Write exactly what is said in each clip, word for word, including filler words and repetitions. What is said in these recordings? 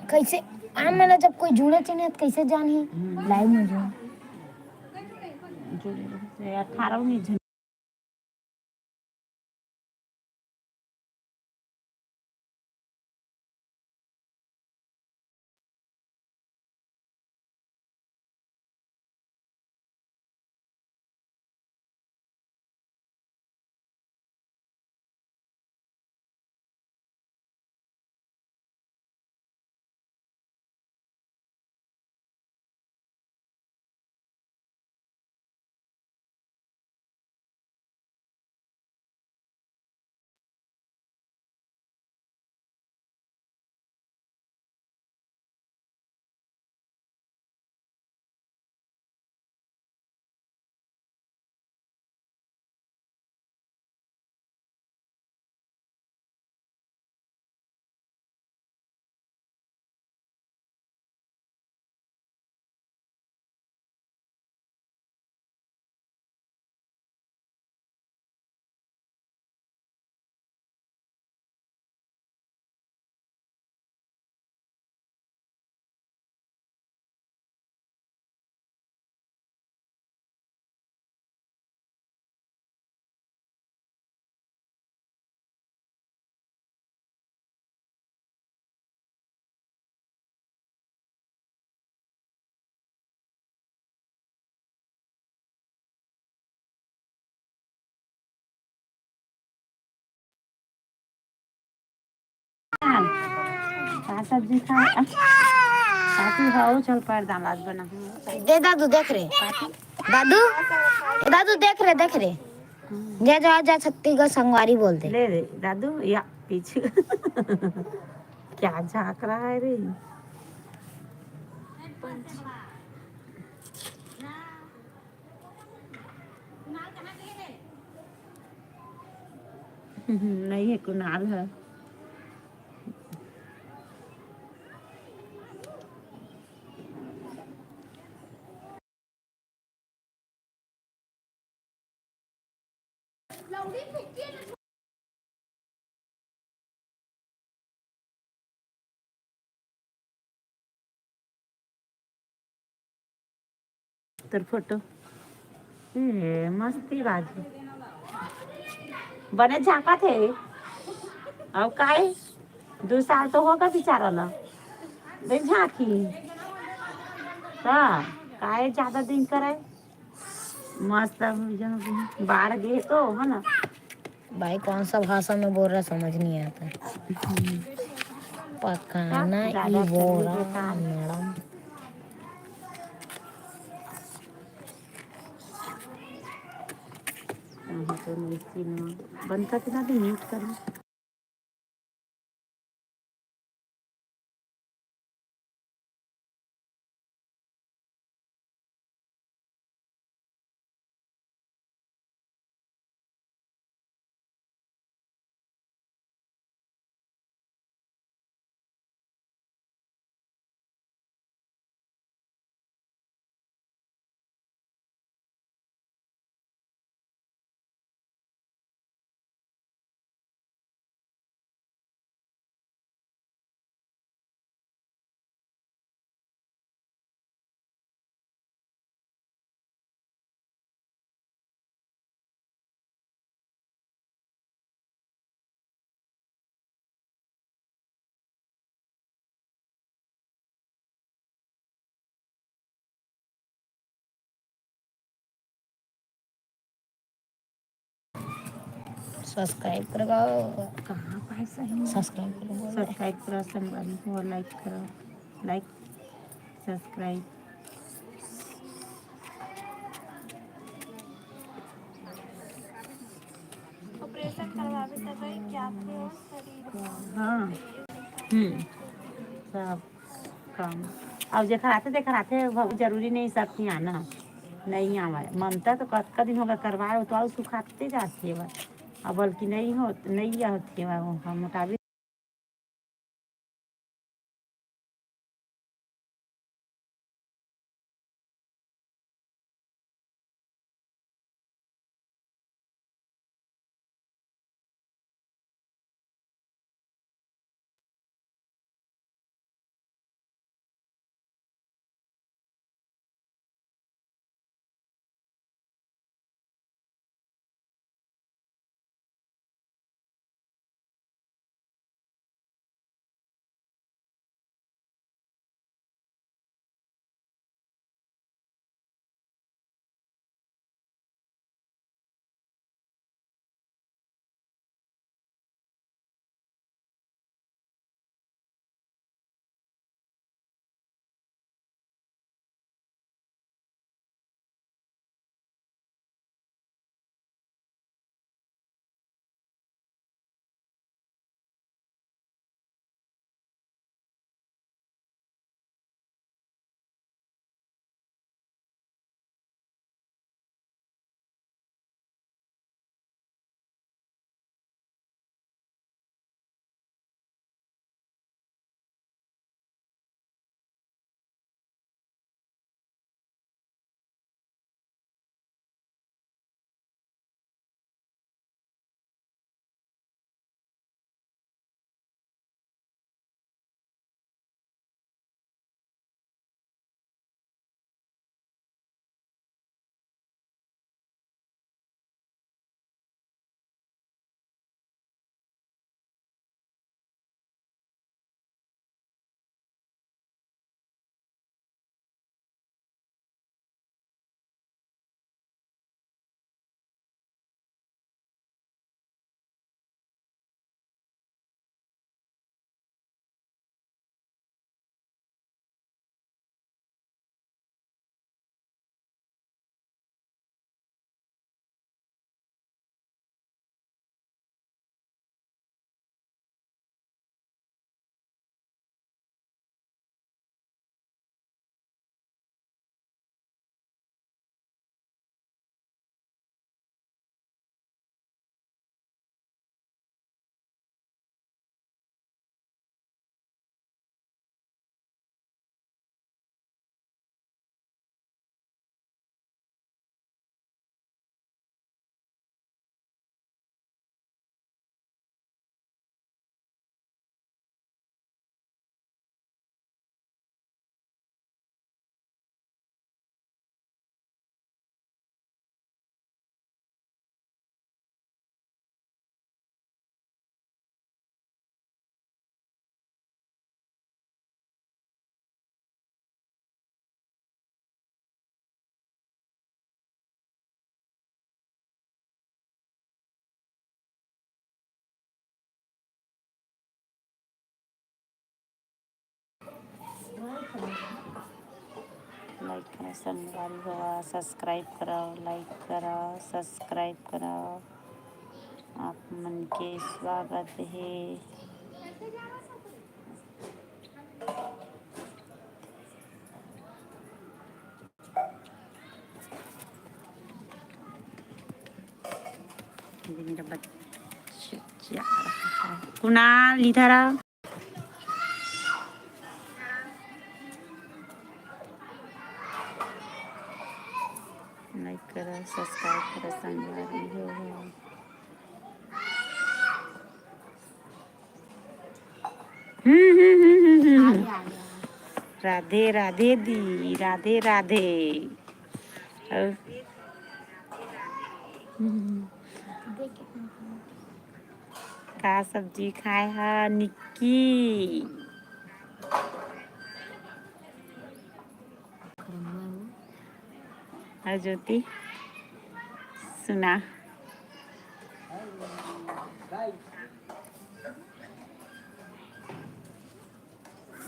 कैसे? आम मन ला जब कोई जुड़े च नहीं, त कैसे जानही? हम्म। Live में जुड़े। जुड़े रहिथे, अठारह उन्नीस झन। का सब्जी खा? काकी हो, चल पर्दा लाज बना। दे दादू, देख रे। दादू, ए दादू, देख रे, देख रे। जा, जा, जा, छत्तीसगढ़ संगवारी बोल दे। ले रे, दादू, या पीछे। क्या झांक रहा है रे? नहीं है, कुणाल है। तोर फोटो। ए, मस्ती बाजी। बने झांकत हे। अब काहे? दू साल तो होगा बेचारा ला। दे झांकी। हाँ, काहे ज्यादा दिन करे? मस्त अब जब बाढ़ गे तो, है ना? भाई, कौन सा भाषा में बोल रहा, समझ नहीं आता। हम्म। पकाना ज्यादा ही बोल रहा, मैडम। यहाँ तो नहीं, बनता कितना भी म्यूट करूँ। सब्सक्राइब करवाओ। कहाँ पाए सही? सब्सक्राइब करवाओ। सब्सक्राइब करो, संगवारी हो, लाइक करो, लाइक, सब्सक्राइब। ऑपरेशन करवावे त गई क्या थे शरीर? हाँ। हम्म। सब काम। अब जेकर आथे, तेकर आथे, बहुत जरूरी नहीं सब की आना। नहीं आवे। ममता तो कतका दिन होगा करवाए, वो तो अउ सुखाते जाथे बा। अब बल्कि नहीं हो, नहीं होथे बा, वो हम मोटाबे। लाइक करा संगवारी हो, सब्सक्राइब करा, लाइक करा, सब्सक्राइब करा। आप मन के स्वागत हे। ये मेरा बच्चा जा रहा है। कुणाल, इधर आ। लाइक करा, सब्सक्राइब करा संगवारी हो। हम्म, हम्म, हम्म, हम्म, हम्म। राधे राधे दी, राधे राधे। अउ, हम्म। का सब्जी खाए हा निक्की? अउ ज्योति, सुना।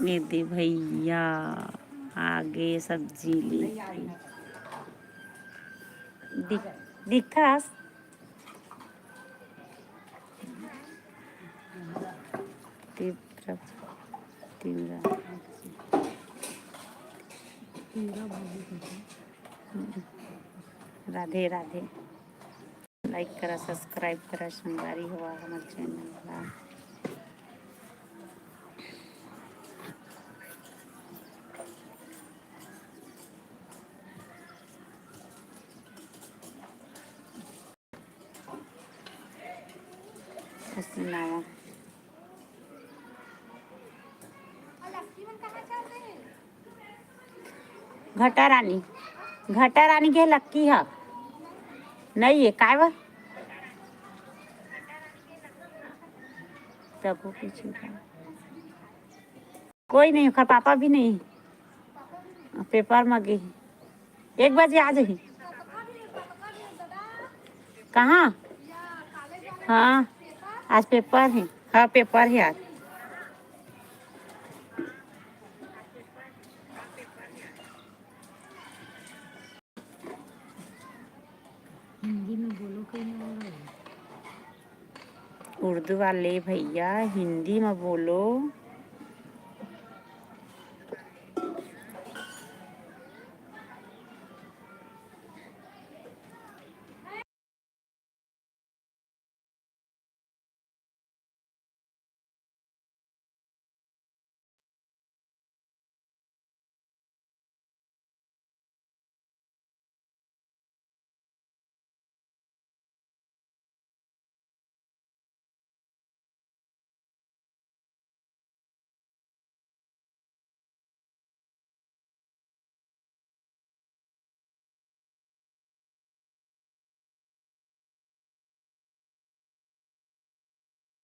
ये दे भैया, आगे सब्जी लेके। दिख-, दिखथस? तीव्र, तीव्र। राधे राधे। लाइक करा, सब्सक्राइब करा, संगवारी हो हमर चैनल ला। हसीना। घटा रानी, घटा रानी के लक्की ह। नहीं है, काय बर? तब वो पीछे का। कोई नहीं, ओकर पापा भी नहीं। पेपर म गे हे। एक बजे आ जाही। कहाँ? हाँ, आज पेपर हे। हाँ, पेपर हे आज। हिंदी में बोलो, कहीं नहीं बोल रहे हो। उर्दू वाले भैया, हिंदी में बोलो।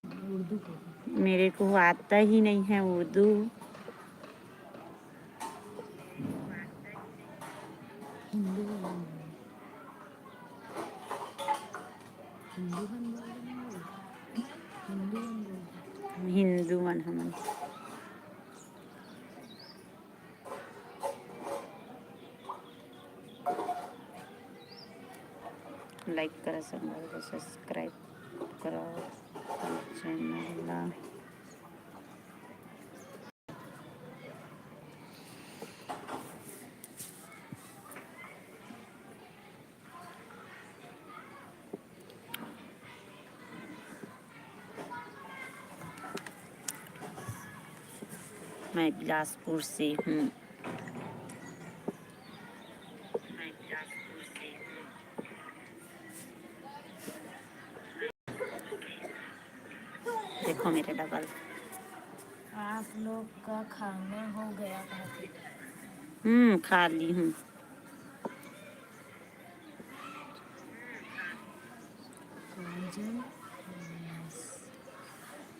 उर्दू को। मेरे को आता ही नहीं है उर्दू। हिंदू में बोल रहे हैं। हिंदू में बोल रहे हैं। हिंदू में बोल रहे हैं। हिंदू मन हमन। लाइक करा संगवारी हो, सब्सक्राइब करा चैनल ला। मैं बिलासपुर से हूँ। देखो मेरे डबल। आप लोग का खाना हो गया है? हम्म, खा ली हूँ। काजल,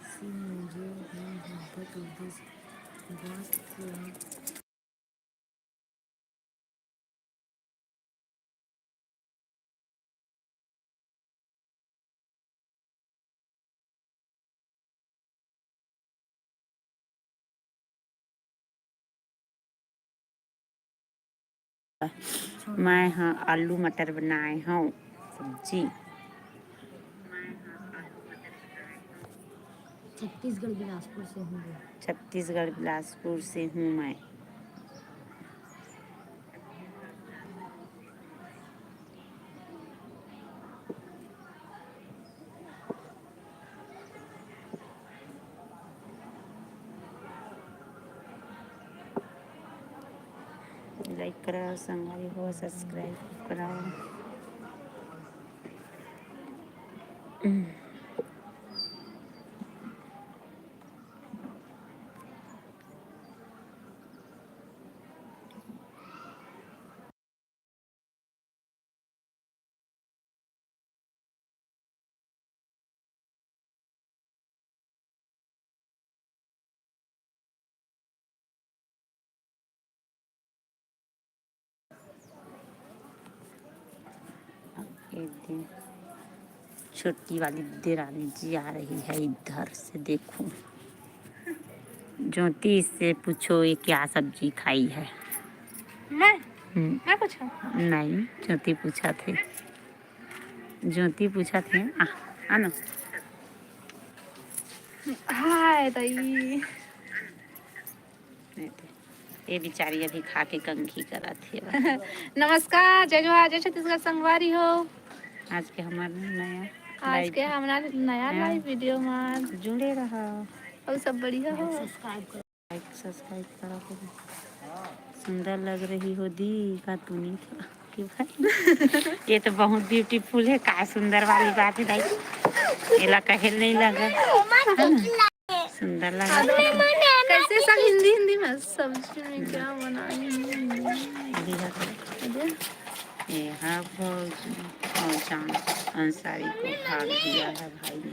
से मुझे अपनी मोहब्बत उर्दू से बात किया। मैं ह आलू मटर बनाए हव सब्जी। छत्तीसगढ़ बिलासपुर से हूँ। छत्तीसगढ़ बिलासपुर से हूँ मैं। लाइक करा संगवारी हो, सब्सक्राइब करा। एक दिन छोटी वाली देरानी जी आ रही है इधर से, देखो। ज्योति, इससे पूछो ये क्या सब्जी खाई है। मैं हम्म। मैं पूछूं? नहीं, ज्योति पूछा थे। ज्योति पूछा थे। आ, आनो। हाय दाई। ये बिचारी अभी खा के कंघी करत हे। नमस्कार, जय जोहार, जय छत्तीसगढ़ संगवारी हो। आज के हमार नया आज live के हमार नया हाँ। Live video में जुड़े रहा। और सब बढ़िया हो। Like subscribe करा करो। सुंदर लग रही हो दी का तूनी के भाई। ये तो बहुत beautiful है, का सुंदर वाली बात है भाई। एला कहे नहीं लगा, है ना? सुंदर लगा। कैसे सब हिंदी, हिंदी में सब्जी में क्या बनाई? ये हाँ भौजी, और जान अंसारी को भाग दिया है भाई ने।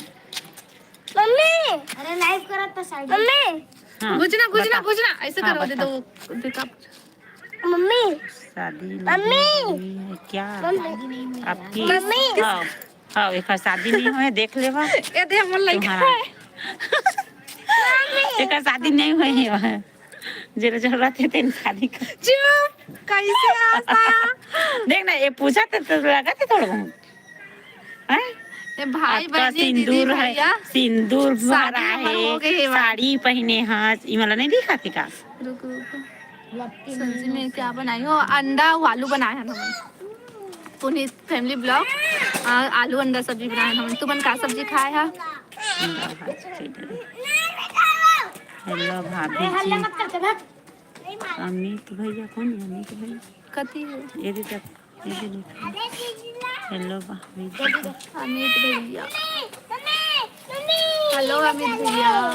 मम्मी, अरे live करत तो side में। मम्मी। हाँ, बुझना, बुझना, बता। बुझना, ऐसे हाँ, करो दे बता। दो, देखा। मम्मी। शादी मम्मी। नहीं हुई है क्या? मम्मी। आपकी मम्मी। हाँ, हाँ, एक शादी नहीं हुई है, देख लेवा। ये दे हमर लइका तुम्हारा। है। एक शादी नहीं हुई है। जेला जरूरत है तेन शादी का। चुप, कैसे आता? देख ना, ये पूछा तो, तो लगा थे थोड़ा बहुत। हैं? ए भाई, अब तो बहनी, दीदी, सिंदूर है, भैया, सिंदूर शादी भरा हमर है, हो गई है, साड़ी पहने हैं, इमला नहीं दिखा थी का? रुको, रुको। सब्जी में क्या बनाई हो? अंडा अउ आलू बनाए हैं हमन। पुनीत family vlog, आ, आलू अंडा सब्जी बनाए हैं हमन। तुमन का सब्जी खाए हा? Hello भाभी जी। अमित भैया, कौन है अमित भैया? कथी है? ये दे तक। Hello भाभी। अमित भैया। Hello अमित भैया।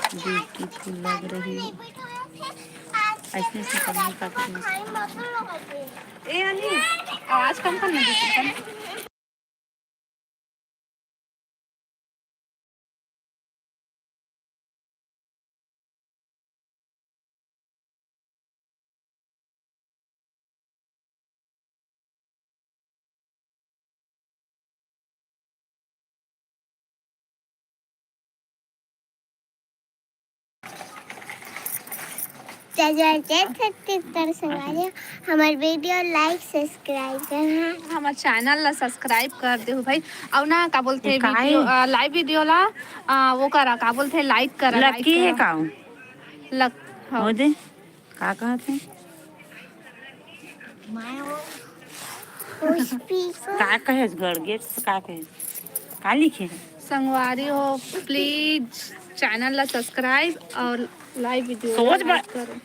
Beautiful लग रही है। ऐसे से करने का कुछ नहीं। ए अली, आवाज कम कर ना दीजिए। जय जय जय छत्तीसगढ़ संगवारी, हमर video like subscribe करना। हमर channel ला subscribe कर देहु भाई। अउ ना का बोलथे ये का video, है? आ, live video ला, आ, वो करा, का बोलथे, like करा, like लकी है करा। का? लक-, हाँ। वो दे, का कहत है? मैं वो उस पीछे का कहे गड़गेट से का कहे? का लिखे है? संगवारी हो, please channel ला subscribe और live video सोच ला बा- like करो।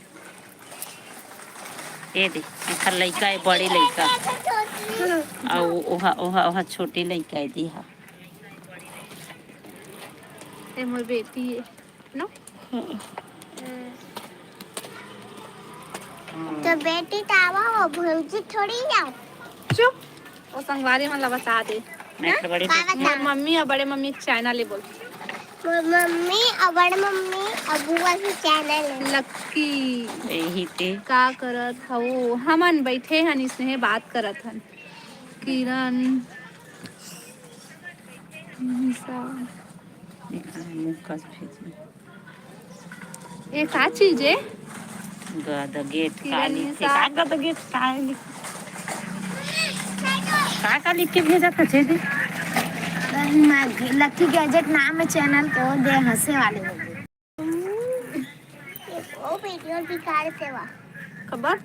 ये दे, एकर लइका है, बड़े लइका। अउ ओहा, ओहा, ओहा छोटे लइका है, दी हा। ये मोर बेटी है, नो? तो बेटी तो आवा हो, भौजी थोड़ी जाओ। चुप, वो संगवारी मन ला बता दे। मैं हैं? तो बड़ी का बता? मोर मम्मी और बड़े मम्मी के channel है बोल। मोर मम्मी और बड़े मम्मी और बुआ के channel है। लकी। यही ते। का करत हवो? हमन बैठे हन, इसने बात करत हन। किरण, निशा। ये कहाँ है? मुँह कस भेजी। ये का चीज है? गद गेट का किरण लिखे? निशा। का गद गेट का है लिखे? का का लिख के भेजा था छेदी? लकी गैजेट नाम है चैनल के, वो दे हंसे वाले लोग। वो वीडियो बेकार से हुआ। खबर?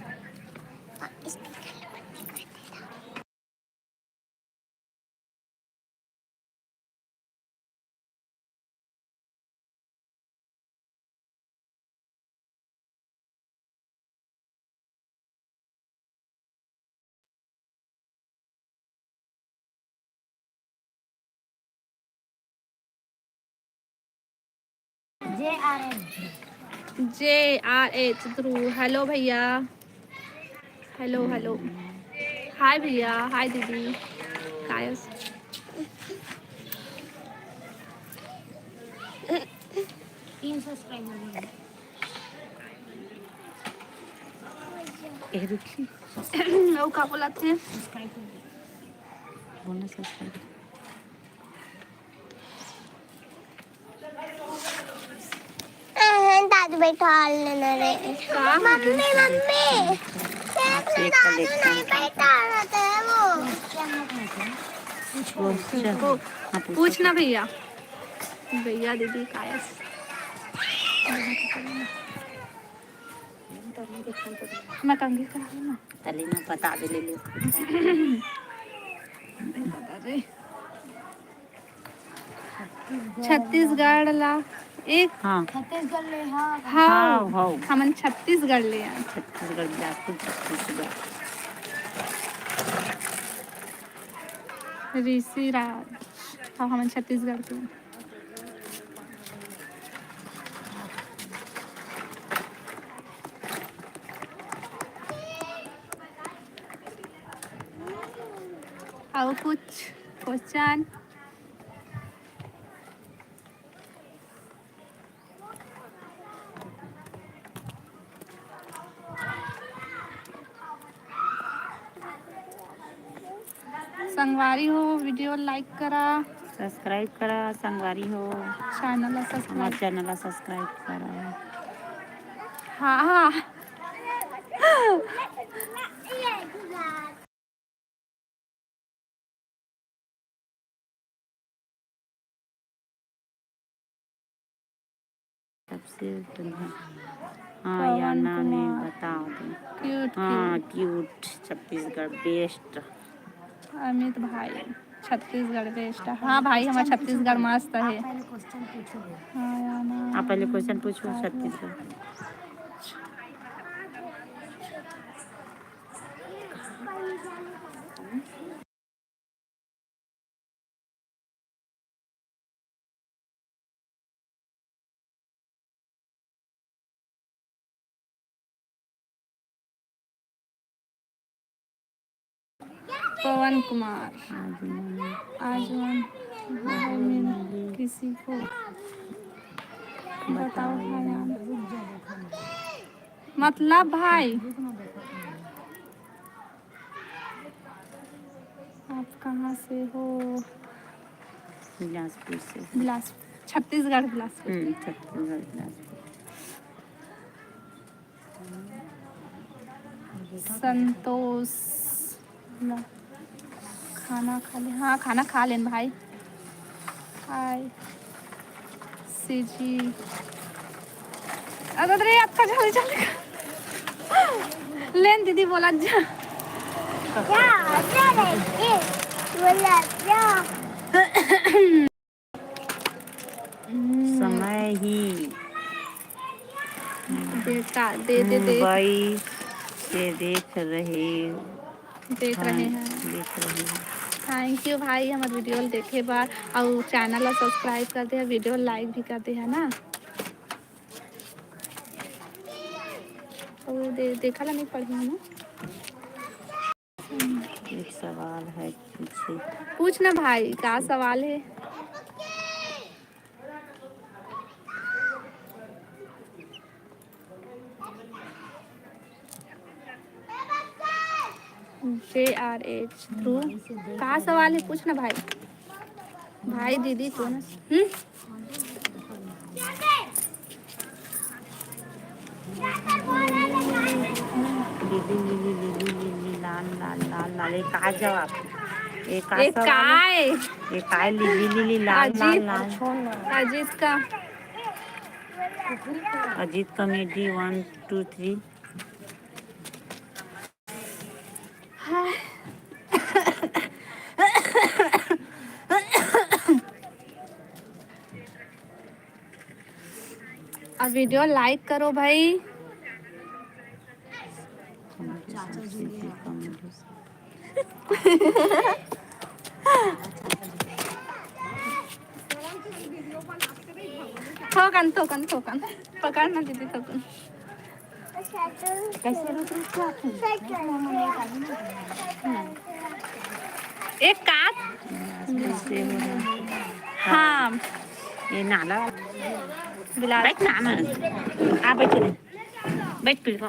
जे R H. J R H Dhruv, hello भैया। Hello, hello. हाय भैया, हाय दीदी। कायस। तीन सब्सक्राइबर हो गए। ए, रुकी। वो का बोला थे? सब्सक्राइब कर दो। बोलना सब्सक्राइब। अहं, दादू बैठा लेना रे। का? मम्मी, मम्मी, देख ना, दादू नहीं बैठा रहता है वो। पूछ, हाँ, पूछ। पूछ ना भैया। भैया, दीदी, कायस। मैं कंघी करा लूँ ना। तले में पता भी ले ले। छत्तीसगढ़ ला एक। हाँ। छत्तीसगढ़ ले, हाँ। हाँ, हाँ। हमन छत्तीसगढ़ ले आए। छत्तीसगढ़, बिलासपुर, छत्तीसगढ़। ऋषि राज, हाँ, हमन छत्तीसगढ़ के। अउ कुछ क्वेश्चन? संगवारी हो, वीडियो लाइक करा, सब्सक्राइब करा। संगवारी हो, चैनल ला हमारे सब्सक्राइब। चैनल ला सब्सक्राइब करा। हाँ, हाँ। सबसे बढ़िया। हाँ, पवन याना में कुमार। बता दे। क्यूट, हाँ, cute. Cute, Chhattisgarh best. Amit भाई, छत्तीसगढ़ बेस्ट। हाँ भाई, हमारा छत्तीसगढ़ मस्त है। आप पहले क्वेश्चन पूछो। हाँ, याना। आप पहले क्वेश्चन पूछो, छत्तीसगढ़। पवन कुमार, आजमन। आजमन, भाई, मिल किसी को बताओ, हाँ यार। मतलब भाई, आप कहाँ से हो? बिलासपुर से। बिलासपुर, छत्तीसगढ़, बिलासपुर। हम्म, छत्तीसगढ़, बिलासपुर। संतोष, ना, खाना खा ले। हाँ, खाना खा लेन भाई। हाय। सीजी। अरे, अरे, आपका जल्दी, जल्दी। लेन दीदी बोला जा। क्या? क्या रे? ये बोला जा। समय ही बेटा, दे, दे, दे। मुंबई से देख रहे देख रहे हैं। देख रहे हैं। Thank you भाई, हमर वीडियो ल देखे बर, अउ चैनल ला सब्सक्राइब कर दे, वीडियो लाइक भी कर दे, है ना। अउ दे-, देखा ला नहीं पढ़ी हूँ ना। एक सवाल है, पूछे। पूछ ना भाई, का सवाल है? जे आर एच ध्रुव, का सवाल है? पूछ ना भाई। भाई, दीदी, कौन है? हम्म? लीली, लीली, लीली, लीली, लाल, लाल, लाल, लाल। ये का जवाब? ये का ये सवाल है? काय? ये काय? लीली, लीली, लाल, लाल, अजीत, लाल। अजीत का। Ajit comedy one two three। अब video like करो भाई। थोकन, थोकन, थोकन। पकड़ ना दीदी, थोकन। कैसे रुक रुक के आते हैं? एक काट। हाँ। ये नाला। बिलास। बैठ ना, ना। आ, बैठ ले। बैठ, पीढ़।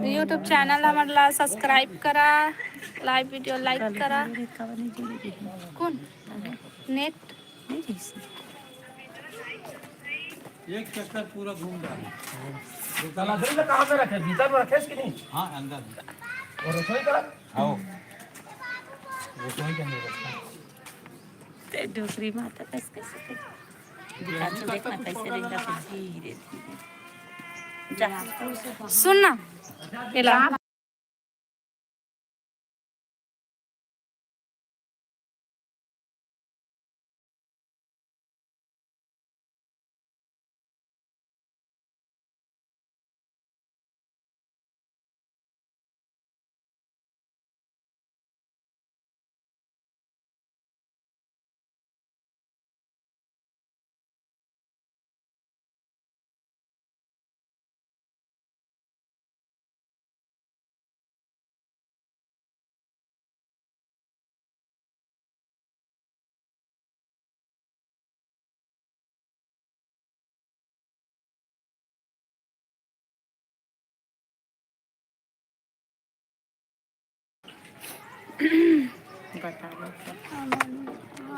YouTube channel हमर ला subscribe करा, live video like करा। कौन? Net। एक चक्कर पूरा घूम डाले। ताला फिर से कहाँ पे रखे? भीतर में रखे कि नहीं? हाँ, अंदर। और रसोई का? आओ। रसोई के अंदर रखा। ते डोकरी माता कस कस के। दिखा तो देखना कैसे रहेगा फिर धीरे धीरे। जा। सुन ना। ये ला। बता दो तो।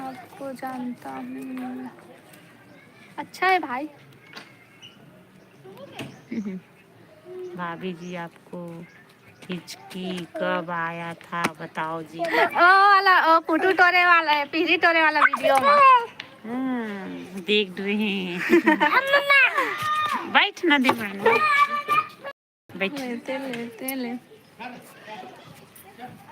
आपको जानता हूँ। अच्छा है भाई। भाभी जी, आपको हिचकी कब आया था, बताओ जी। ओ वाला, ओ पुटू टोरे वाला है, पीढ़ी टोरे वाला video में। हम्म, देख रहे हैं। बैठ ना दे मैंने। बैठ। लेते, लेते, ले।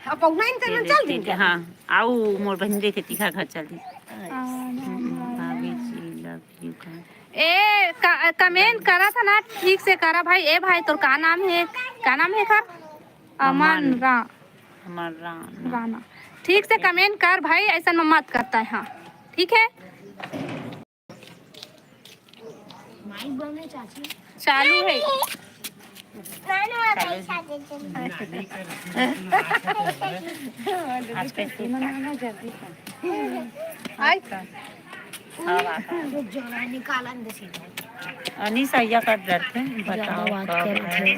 अब पहुना इन तेरे चल दी। हाँ, आओ मोर बहन देखे तीखा घर चल दी। हाँ, हम्म, हाँ, भाभी जी love you का। ए, का-, comment करा था ना, ठीक से करा भाई। ए भाई, तोर का नाम है? का नाम है कर? अमन अमन। रा-, अमन राणा। राणा। ठीक से comment कर भाई, ऐसा मत करता है। हाँ, ठीक है। चालू है। आज कैसे मनाना जल्दी से। आय का? हवा का। अनिस अइया कर डरते हैं, बताओ बात कब करत है। है।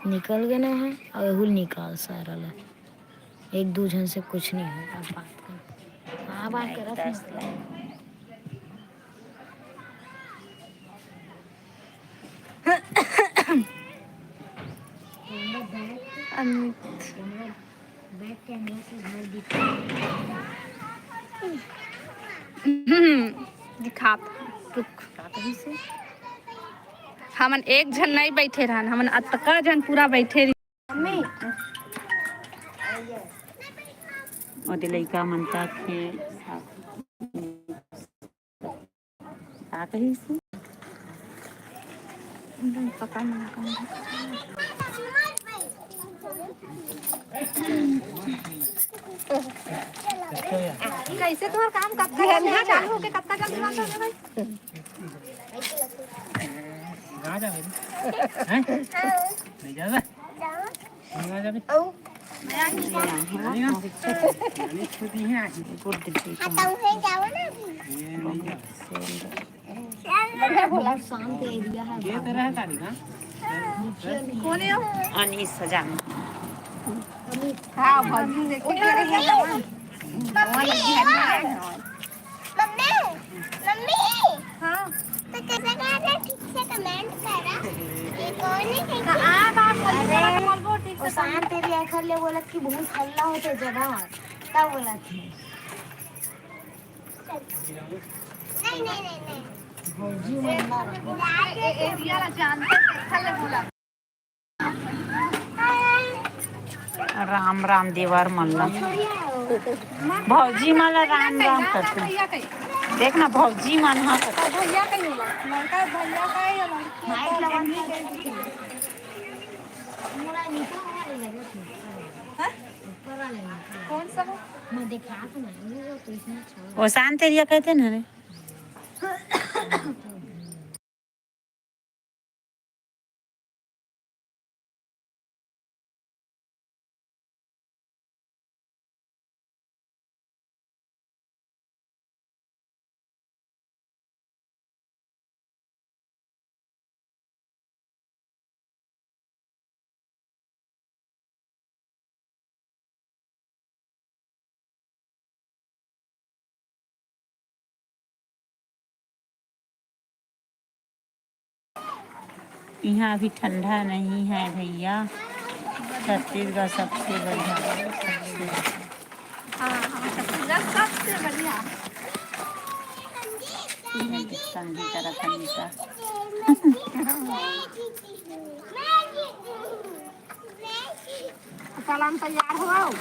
निकल गए ना है, और एहू निकाल सारा ला। एक दू झन से कुछ नहीं होगा, बात कर। हाँ, बात करत है। अमित। हम्म, दिखात, रुक। हमन एक झन नहीं बैठे रहन, हमन अतका झन पूरा बैठे रही। ओदे लइका मन तक के का कहिस? पता नहीं कौन। कैसे तोहर काम कब तक धंधा चालू होके कब तक जल्दी बात होने भाई? राजा भाई। हैं? जाओ। जाओ। जाओ। गुड। हाँ, तो उठे जाओ ना अभी। बहुत शांत एरिया है। कौन है? अनीस हजाम। हाँ, भौजी देखो, क्या है? Mummy, mummy, mummy. हाँ। तो कैसे कहते हैं, ठीक से कमेंट करा। ये कौन है? हाँ, आप बोल, बोल, बोल, ठीक से। शांत एरिया कर ले, बोला कि बहुत हल्ला होते जगह। क्या बोला थी? नहीं, नहीं, नहीं, नहीं। भौजी मन ला ए-, ए-, एरिया ला जानते थे, खा ले बोला। राम राम देवर मन ला। भौजी मन ला राम राम करते। देख ना, भौजी मन हा करते। भैया कहीं बोला, लड़का भैया का है या लड़की का? हाँ? कौन सा? वो शांत एरिया कहते ना रे। यहाँ अभी ठंडा नहीं है भैया। छत्तीसगढ़ सबसे बढ़िया। हाँ, हाँ, छत्तीसगढ़ सबसे बढ़िया। संगी करत हन का? कलम तैयार हो।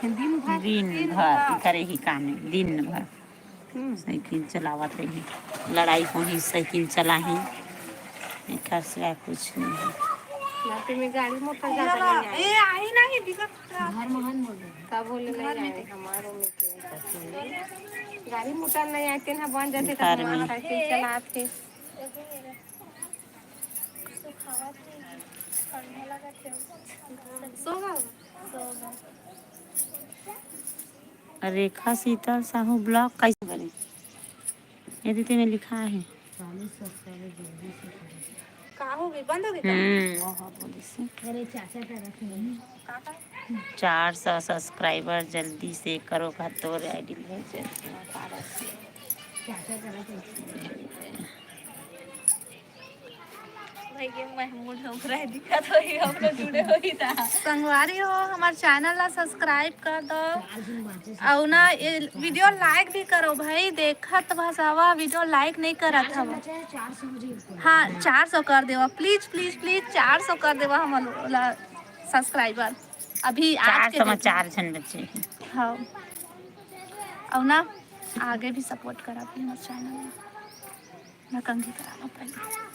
दिन भर, दिन भर करे ही काम है, दिन भर। हम्म। साइकिल चलावत रही, लड़ाई होही, साइकिल चलाही, एकर सिवा कुछ नहीं है। माटी में गाड़ी मोटर ज्यादा नहीं आए। ए, आई नहीं, दिक्कत का? घर में हन बोल रहे। का बोले नहीं आए, हमारो में के। गाड़ी मोटर नहीं आए, तेन ह बन जाते तो घर में। साइकिल चलाते। सो गा। रेखा शीतल साहू ब्लॉग कैसे बने? ये दीदी में लिखा है। का हो गई, बंद हो गई का? हम्म, वो हो बोली से। अरे चाचा का रख लेंगे। का का? चार सौ सब्सक्राइबर जल्दी से करो, का तोर आईडी भेज। चाचा का रख लेंगे। भाई, ये महमूद ओकरा दिखत होई, हम लोग जुड़े होई ता। संगवारी हो, हमार चैनल ला सब्सक्राइब कर दो। अउ ना, ये वीडियो लाइक भी करो भाई, देखत भसावा वीडियो लाइक नहीं करत हवा। हाँ, चार सौ कर देवा, प्लीज, प्लीज, प्लीज, चार सौ कर देवा, हमन ला सब्सक्राइबर। अभी आज के चार सौ में डेट में चार झन बचे हैं। हाँ, अउ ना, आगे भी सपोर्ट करा अपने हमारे चैनल में। मैं कंघी करा लो पहले।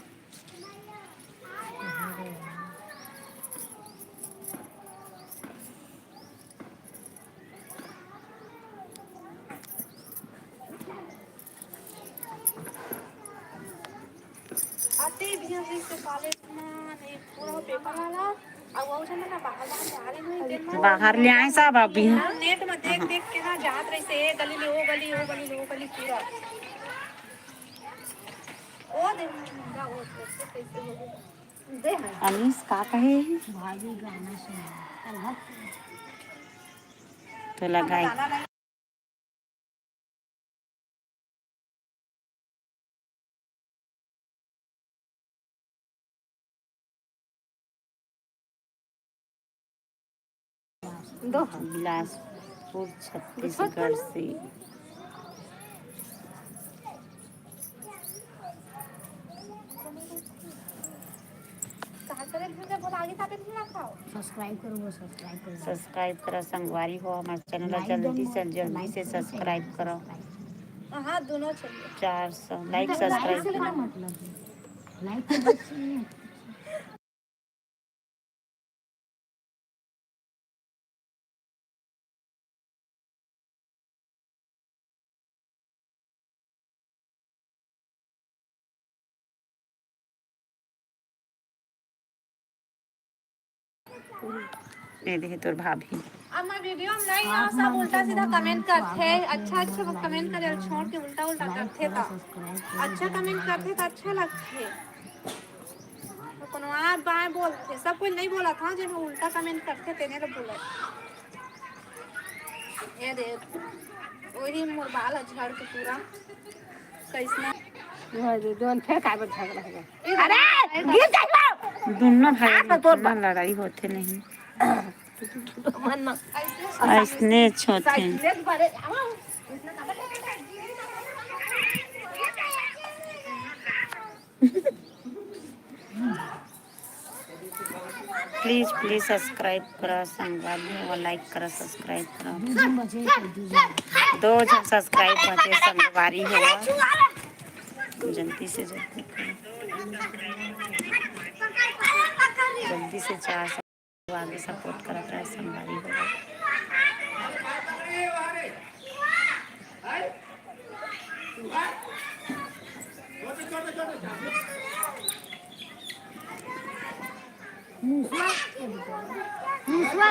आते भी हम इससे कॉलेज में नहीं, पूरा पेपर वाला, अब वो जो ना बाहर, बाहर ले आए नहीं, दिन में बाहर ले आए सब अभी। नेट में देख, हाँ। देख के ना जात रही से, ए गली ले, ओ गली, ओ गली ले, ओ गली पूरा। ओ दे, मुंडा, ओ कैसे, कैसे हो गया? दे, हाँ। अनीस का कहे? भाभी गाना सुना। तो लगाई। दो। बिलासपुर, छत्तीसगढ़ से। सब्सक्राइब करो, वो सब्सक्राइब करो। सब्सक्राइब करा संगवारी हो, हमारे चैनल ला जल्दी से जल्दी से सब्सक्राइब करो। हाँ, दोनों चाहिए। चार सौ लाइक, सब्सक्राइब करो। मतलब है। लाइक तो बस नहीं है। ये देखे तोर भाभी। अब मैं वीडियो में नहीं आऊँ, सब उल्टा सीधा कमेंट करथे। अच्छा अच्छा कमेंट करे छोड़ के उल्टा उल्टा करथे। तो अच्छा कमेंट करथे तो अच्छा लगथे। तो कोनो आप बाएं बोलथे, सब कोई नहीं बोला था, जब उल्टा कमेंट करथे तेने तो बोला। ये देख, वही मोर बाल ह झड़ के पूरा। कैसना? भाई दे, दोन फेर काय बर झगड़ा हो गया? अरे, गिर जाइबा। दोनों भाई में तो तोर इतना लड़ाई होथे नहीं। मन ना। ऐसने होथे। साइकिल भरे, आवा। प्लीज प्लीज सब्सक्राइब करा संगवारी हो, लाइक करा, सब्सक्राइब करा। दो झन सब्सक्राइब बचे संगवारी हो, जल्दी से जल्दी करा, जल्दी से चार सौ आगे सपोर्ट करत रहे संगवारी हो। मुसवा,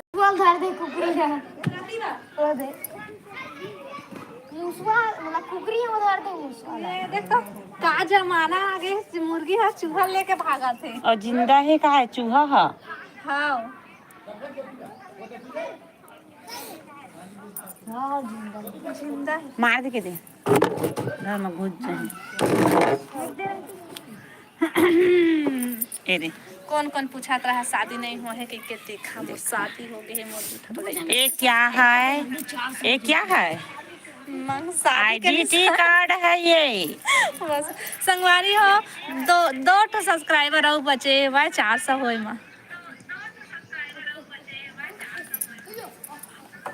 मुसवा धर दे कुकरी है। ओ दे। मुसवा, मतलब कुकरी है, उधर दे मुसवा। ये देख तो, का जमाना आ गए, मुर्गी हर चूहा लेके भागत हे। और जिंदा है का है चूहा हा? हाँ। हाँ, जिंदा। जिंदा है। मार दे के दे। घर में घुस जाए। ए रे। कौन कौन पूछत रहा शादी नहीं हुआ है, के, के देखा मोर शादी हो गई है, मोर जूठा बोले। ये क्या है? ये क्या है? मंग शादी के आईडेंटिटी कार्ड है ये। बस संगवारी हो, दो, दो ठो सब्सक्राइबर अउ बचे हुआ चार सौ होए मा।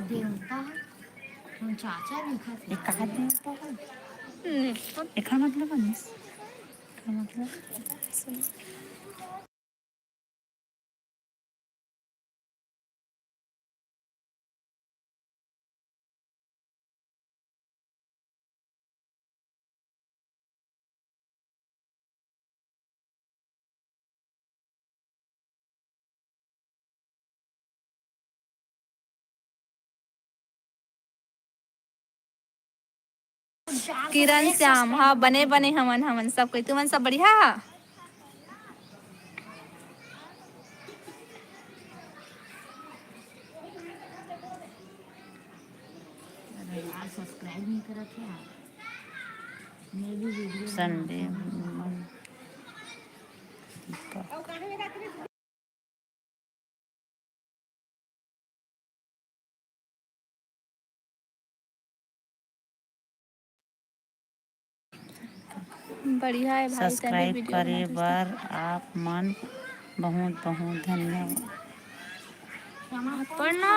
देवता है, हम चाचा लिखा थे। ये कहाँ देवता है? नहीं, तो एकर मतलब है मिस? एकर मतलब? किरण श्याम, हाँ, बने बने हमन, हमन सब कोई, तुमन सब बढ़िया हा? अरे यार, सब्सक्राइब नहीं करत हे यार। मैं भी वीडियो संडे। बढ़िया है भाई, तने सब्सक्राइब वीडियो करे बनात हस त। बर आप मन बहुत बहुत धन्यवाद। पढ़ना।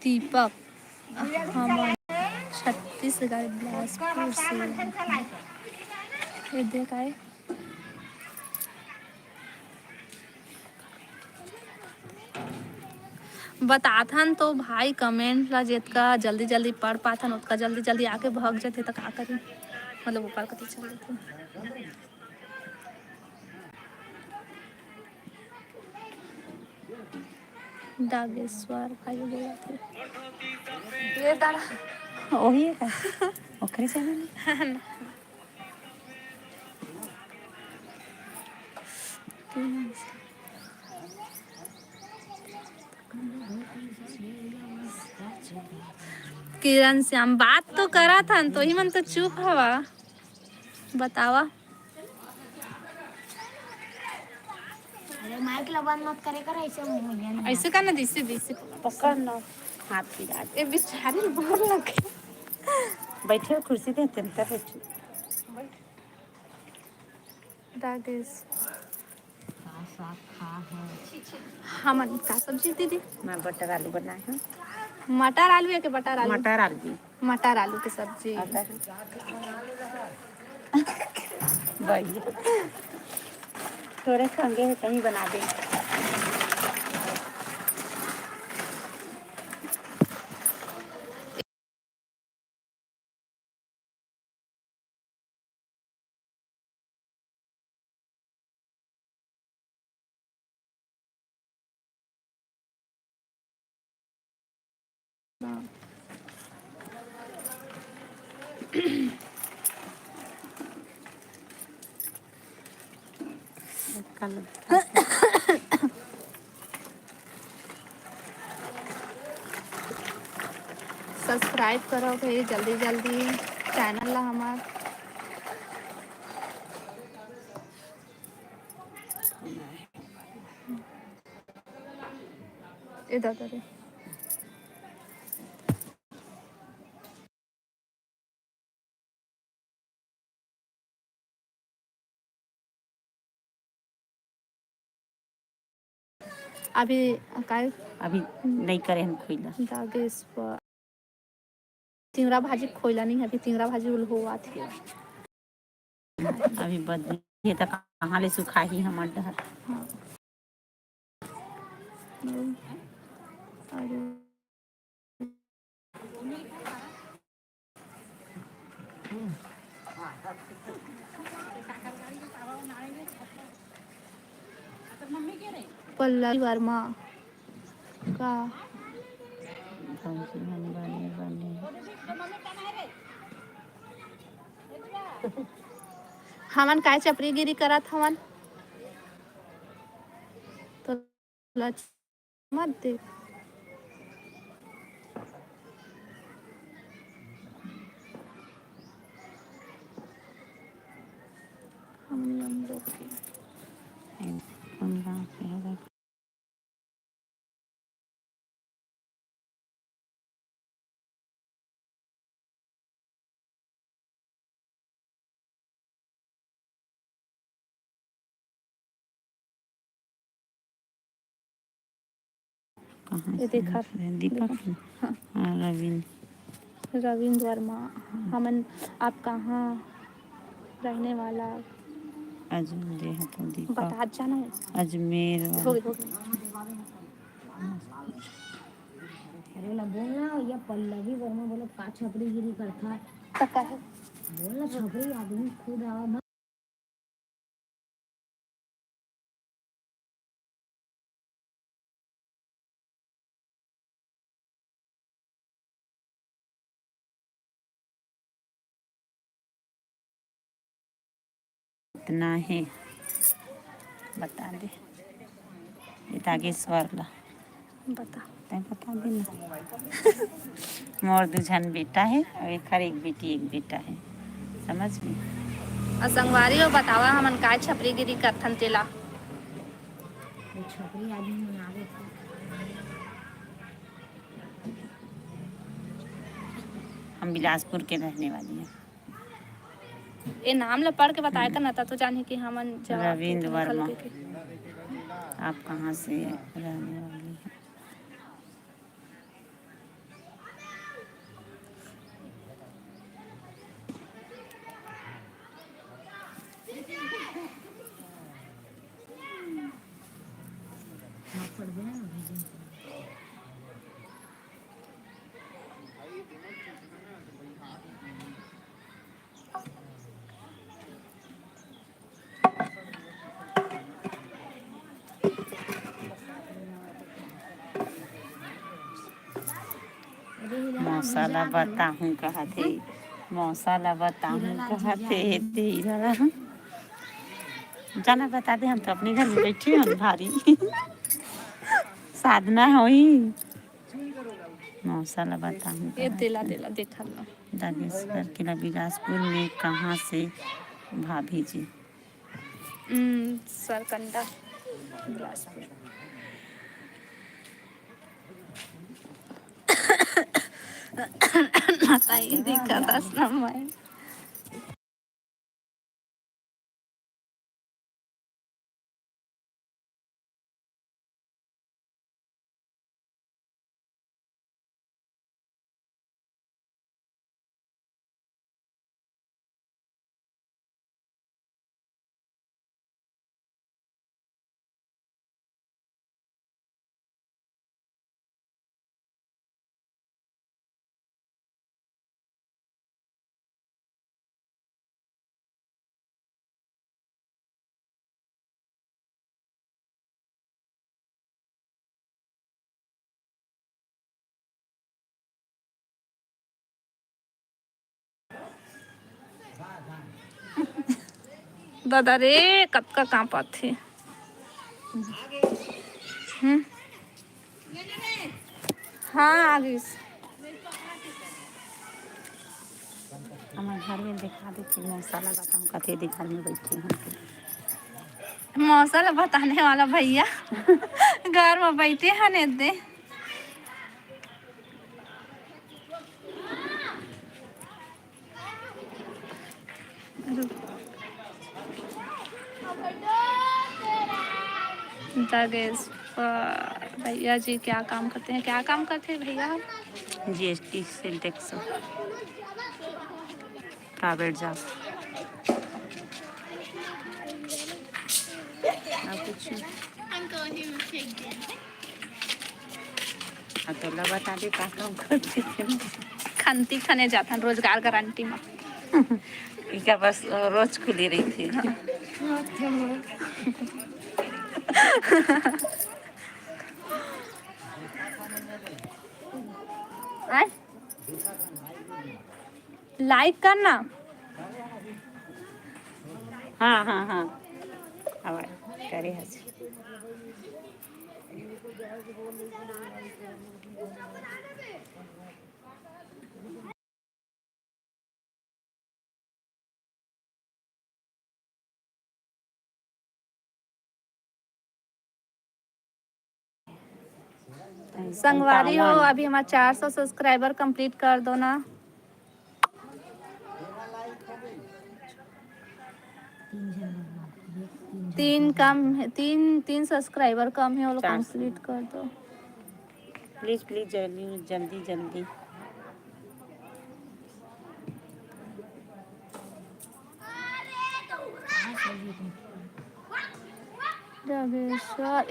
दीपक, हम छत्तीसगढ़ बिलासपुर से। ये देख आए। बताथन तो भाई, कमेंट ला जेतका जल्दी जल्दी पढ़ पाथन, ओतका जल्दी जल्दी आके भग जथे, त का करी? मतलब ऊपर कति चल जथे। डागेश्वर भाई बोलत हे। ये दादा। ओही है का? ओकरे चैनल है? किरण श्याम, बात तो करत हन, तो ही मन तो चुप हवा। बतावा। अरे माइक ला बंद मत करे कर, ऐसे मुंह में ना। ऐसे का ना, दिसे, दिसे। पकड़ ना, हाथ की बात। ए बेचारी बोर लगे। बैठे हो कुर्सी दे, तेंतर बैठे। रागेश। का साग खा है? हमन का सब्जी दीदी? मैं बटर आलू बनाए हूँ। मटर आलू है कि बटर आलू? मटर आलू। मटर आलू की सब्जी। आता है। बढ़िया। थोड़े खंगे हैं, कहीं बना दे। Subscribe करो भाई जल्दी जल्दी channel ला हमार। ए दादा रे। अभी काय? अभी नइ करे हन खोइला। दागेश्वर। तिंवरा भाजी खोइला नहीं, अभी तिंवरा भाजी उल होवत हे। अभी बदली हे त कहाँ ले सुखाही हमर डहर। हाँ। अरे। पल्लवी वर्मा का? भौजी मन बने बने। हमन काय चपरीगिरी करत हवन? तो लच मत दे। हमन हम लोग के कहाँ ये से देखा। है? दीपक देखा। हाँ। हाँ, रविंद्र। रविंद्र वर्मा, हमन आप कहाँ रहने वाला? अजमेर, ये है तो दीपक। बता जाना है। अजमेर वाला। हो गई, हो गई। अरे ना बोलना, ये पल्लवी वर्मा बोलो का छपरीगिरी करता। तो का है? बोलना छपरी आदमी खुद आवा। इतना है, बता दे। ये तागेश्वर ला। बता। तैं बता दे ना। मोर दू झन बेटा है और एक हर एक बेटी, एक बेटा है, समझ में? और संगवारी हो बतावा, हमन काय छपरीगिरी करथन तेला। वो छपरी आदमी मन आवे थे। हम बिलासपुर के रहने वाली हैं। ए नाम ला पढ़ के बताए हम्म। करना, त तो जाने कि हमन जवाब रविंद्र देथन वर्मा। निकल के। आप कहाँ से रहने वाली हैं? मौसा ला बताहूँ कहत हे, मौसा ला बताहूँ कहत हे, तेरा ला जाना बता दे, हम तो अपने घर में बैठे हन भारी। साधना होई। मौसा ला बताहूँ ये कहत तेला, हे। तेला देखा ला। दागेश्वर के ला बिलासपुर में कहाँ से भाभी जी? हम्म, सरकंडा, बिलासपुर। माता ये देखा था समय। दादा रे, कतका कांपत हे। हम्म। हाँ, आ गइस। हमर घर में दिखा देते, मौसा ला बताऊँ, कथे दे घर में बैठे हैं। मौसा ला बताने वाला भैया घर में बैठे हैं ने दे। दगेश, अ, भैया जी क्या काम करते हैं? क्या काम करते हैं भैया? जीएसटी से टैक्स, प्राइवेट जॉब। और कुछ? हाँ, तोला बता दे, का काम करथे? खंती खने जाथन, रोजगार गारंटी म। इका बस रोज खुली रहिथे। आय? लाइक करना। हाँ, हाँ, हाँ। आवाज करे हस। संगवारी हो, अभी हमार चार सौ सब्सक्राइबर कंप्लीट कर दो ना। तीन कम है, तीन, तीन सब्सक्राइबर कम है, वो लोग कंप्लीट कर दो। प्लीज, प्लीज, जल्दी, जल्दी, जल्दी।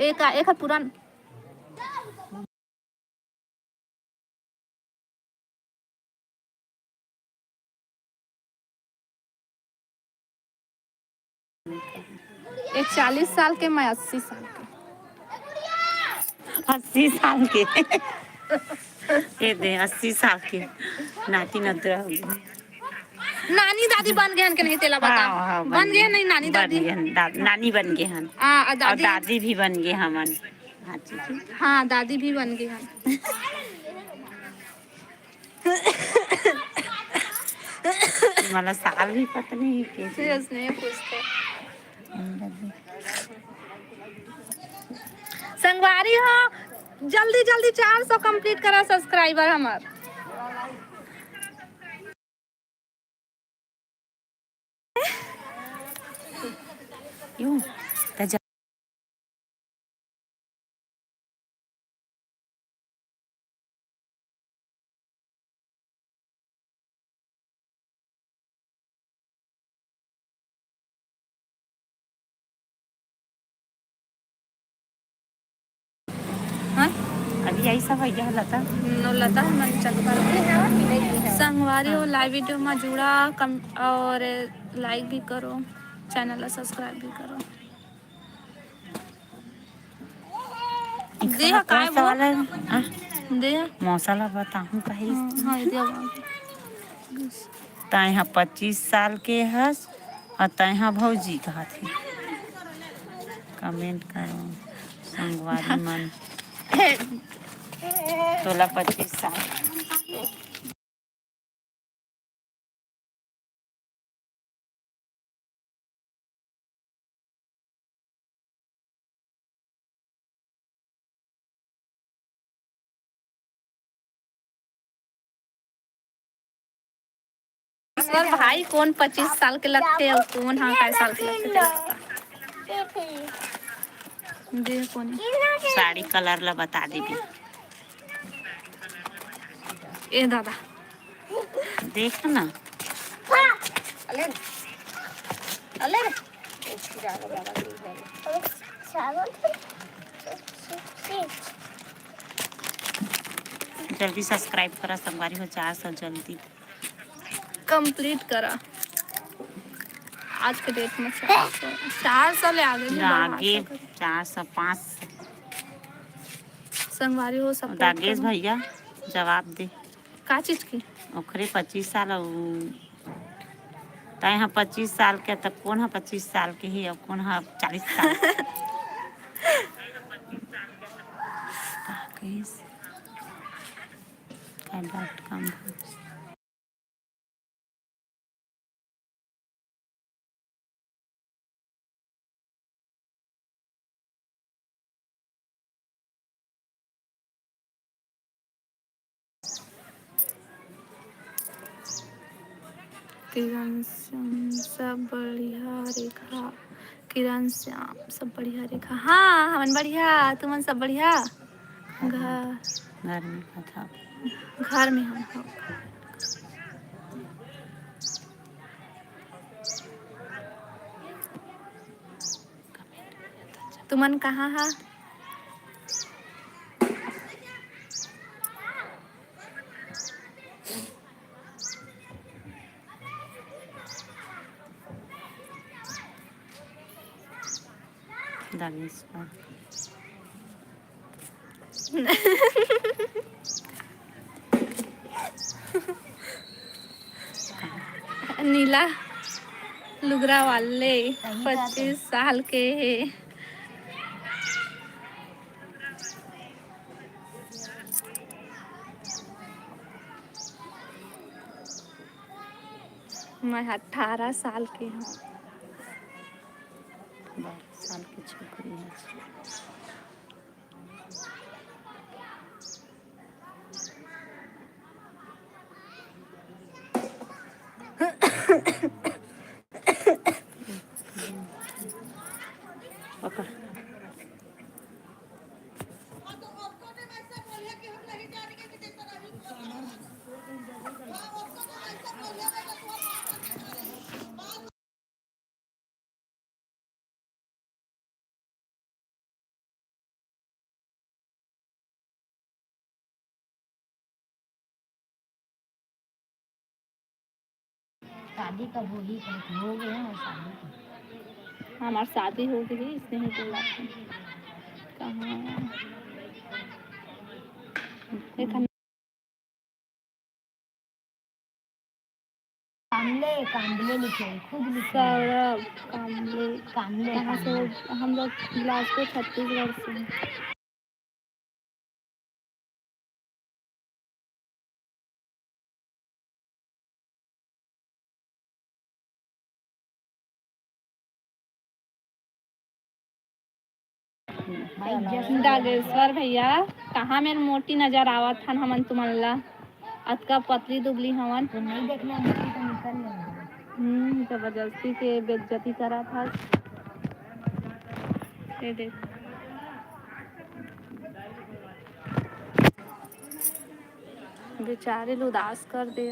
एक, एक हाथ पूरा। ये चालीस साल के, मैं अस्सी साल के। अस्सी साल के। ये दे, अस्सी साल के। नाती नतरा हो गए। नानी दादी बन गए हन के नहीं, तेला बता। हाँ, हाँ, बन बन गए गए। नहीं, नानी बन दादी। गए हन, दा-, नानी बन गए हन। हाँ, और और दादी। दादी भी बन गए हमन। हाँ, ठीक है। हाँ, दादी भी बन गए हन। मला साल भी पता नहीं है कैसे। फिर उसने पूछते। संगवारी हो, जल्दी जल्दी चार सौ कंप्लीट करा सब्सक्राइबर हमार। यूं, त जा- हाँ? अभी आई सब भैया लता। नो लता मन चकबर। संगवारी हो, हाँ। लाइव वीडियो में जुड़ा कम और लाइक भी करो, चैनल ला सब्सक्राइब भी करो। दे हा, काय बोल? आ? दे हा। मौसा ला बताहूँ कहे। हाँ, हाँ, दे हा। तैं हा पच्चीस साल के हस और तैं हा भौजी कहत हे। कमेंट करो संगवारी मन। तोला पच्चीस साल। ईश्वर भाई, कोन पच्चीस साल के लगथे अउ कोन ह काय साल के लगथे, तेला बता। देख कोन। साड़ी कलर ला बता देबे। ए दादा। देख ना। अले रे। अले रे। जल्दी सब्सक्राइब करा संगवारी हो, चार सौ जल्दी। कंप्लीट करा। आज के डेट में चार सौ, चार सौ ले आगे भी बढ़ा आगे सकत। चार सौ, पाँच सौ। संगवारी हो, सपोर्ट दागेश करो। भैया, जवाब दे। का चीज की? ओकरे पच्चीस साल अउ तैं ह पच्चीस साल के, त कोन ह पच्चीस साल के ही, अउ कोन ह चालीस साल के? का कहिस? का dot com। किरण श्याम, सब बढ़िया रेखा। किरण श्याम, सब बढ़िया रेखा। हाँ, हमन बढ़िया, तुमन सब बढ़िया? घर घर में कथा। घर में हम, हाँ। तुमन कहाँ हा? दानेश्वर। नीला लुगरा वाले पच्चीस साल के हे। मैं अठारह साल के हूँ। बारह साल के छोकरी है। पकड़। शादी कब होही? कब हो गए हैं शादी? हमार शादी हो गई, इसने ही बोला था। कहाँ? एक हम कामले, कामले लिखे, खुद लिखे। सौरभ कामले। कामले, यहाँ से कामले। हम लोग बिलासपुर, छत्तीसगढ़ से हैं। बागेश्वर भैया, कहाँ मेर मोटी नजर आवत हन हमन तुमन ला? अतका पतली दुबली हवन। तो नहीं देखना, मोटी तो निकल लेंगे। हम्म, जबरदस्ती के बेइज्जती करत हस। ये देख। बेचारी ल उदास कर दे।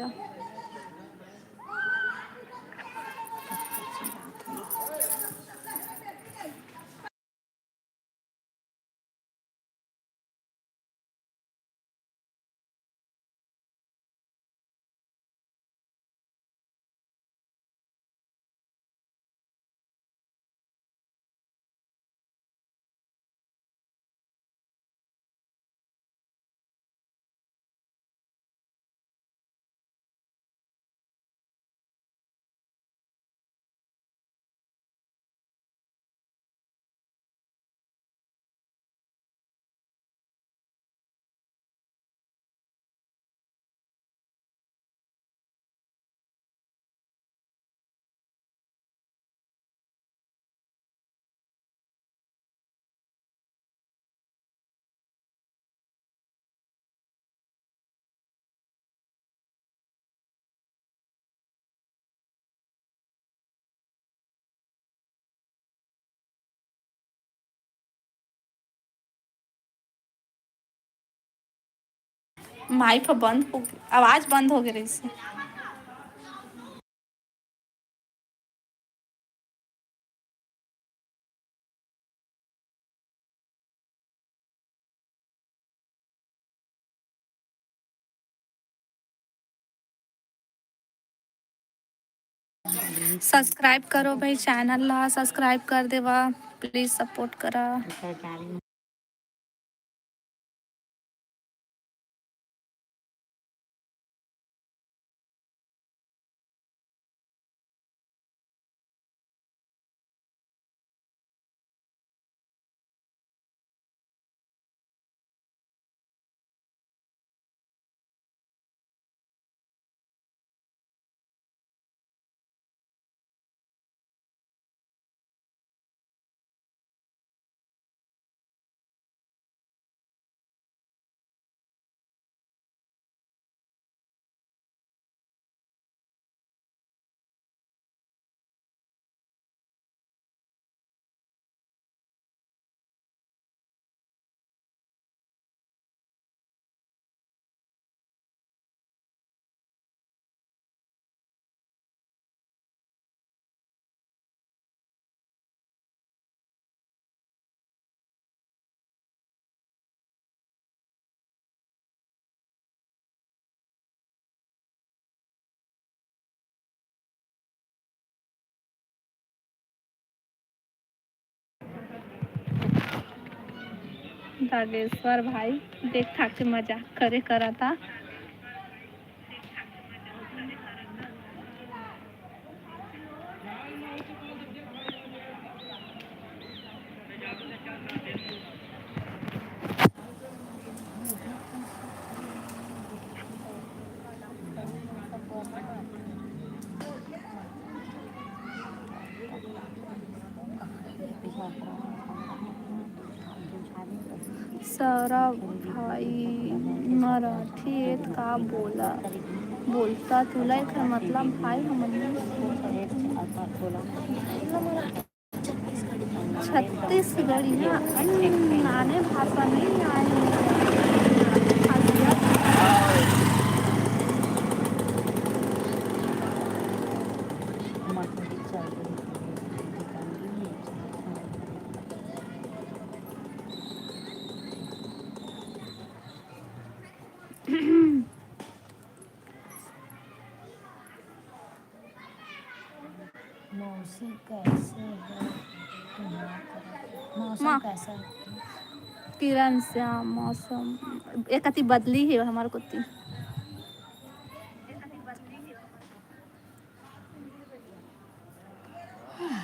माइक ह बंद हो गे, आवाज बंद हो गे रहिस। Subscribe करो भाई, channel ला subscribe कर देवा, please support करा। बागेश्वर भाई देख ठाक के मजाक करे करता। सौरभ भाई, मराठी एत का बोला, बोलता तुला एकर मतलब भाई हमन छत्तीसगढ़िया, नाने भाषा नहीं आए। मौसम कैसे है तुम्हारा? मौसम माँ। कैसा है? किरण श्याम, मौसम एक अति बदली है हमारे कोती।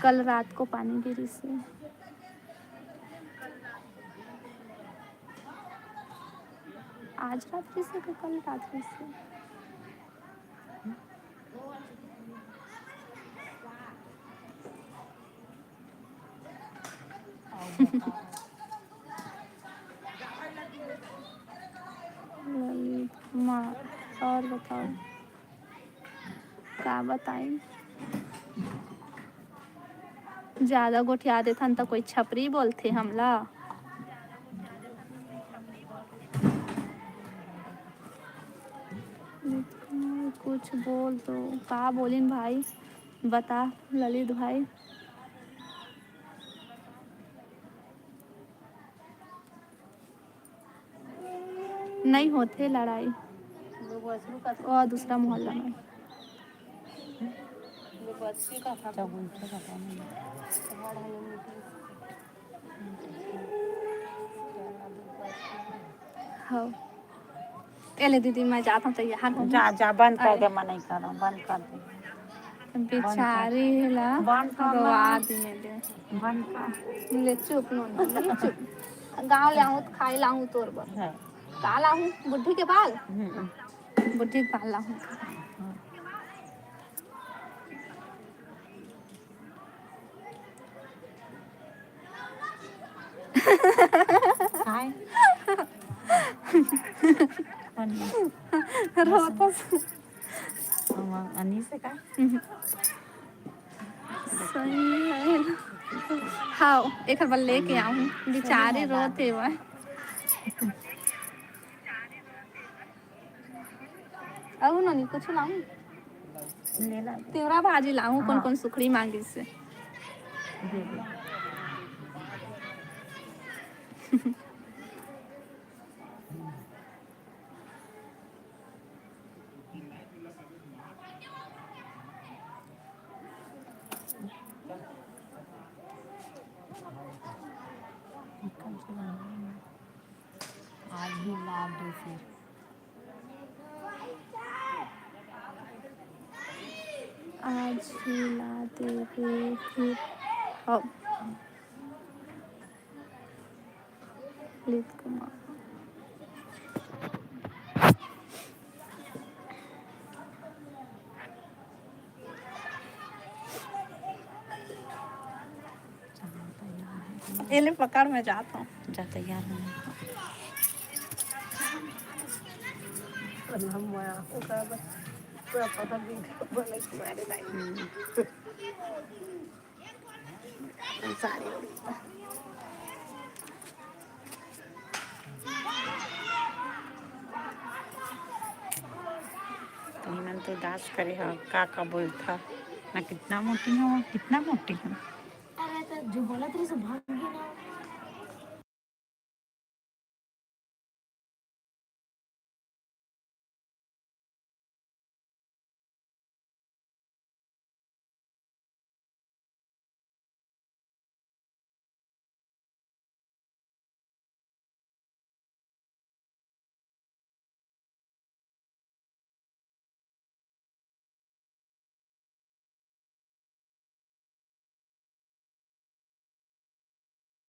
कल रात को पानी गिरी से। आज रात गिरी से कि कल रात गिरी से? ललित कुमार, और बताओ, का बताई? ज्यादा गोठिया देथन त कोई छपरी बोलथे हमला। कुछ बोल तो का बोलिन भाई, बता ललित भाई। नहीं होथे लड़ाई। और दूसरा मोहल्ला में। हाँ। ए ले दीदी, मैं जात हूँ, तैयार हूँ। जा, जा, बंद कर दे, अरे। मैं नहीं कर रहा हूँ, बंद कर दे। बेचारी ला बंद कर। रोवा दिने दे। बंद कर। ले चुप, नोनी, चुप। गाँव ले आहूँ त खाए लाहूँ तोर बर। है। का लाहूँ? बुढ़ी के बाल? हम्म। बुढ़ी के बाल लाहूँ। काय? रोतस। अनीस हे काय? सही है। हाँ, एक बार लेके आऊँ। बेचारी रोत हे वह। अउ नोनी, कुछ लाऊं? ले ला। तिवरा भाजी लाऊं, कौन हाँ। कौन सुखड़ी मांगिस हे? दे दे। आज ही ला दो फिर। आज ही ला देबे फिर। हाँ। ललित कुमार। एले पकड़, मैं जात हूँ। जा, तैयार हो। हम्म। साड़ी उड़ी। तो इमन तो डांस करे ह, का का बोलथा ना, कितना मोटी हो, कितना मोटी हो। अरे तो जो बोला तेरे से भाग गया ना।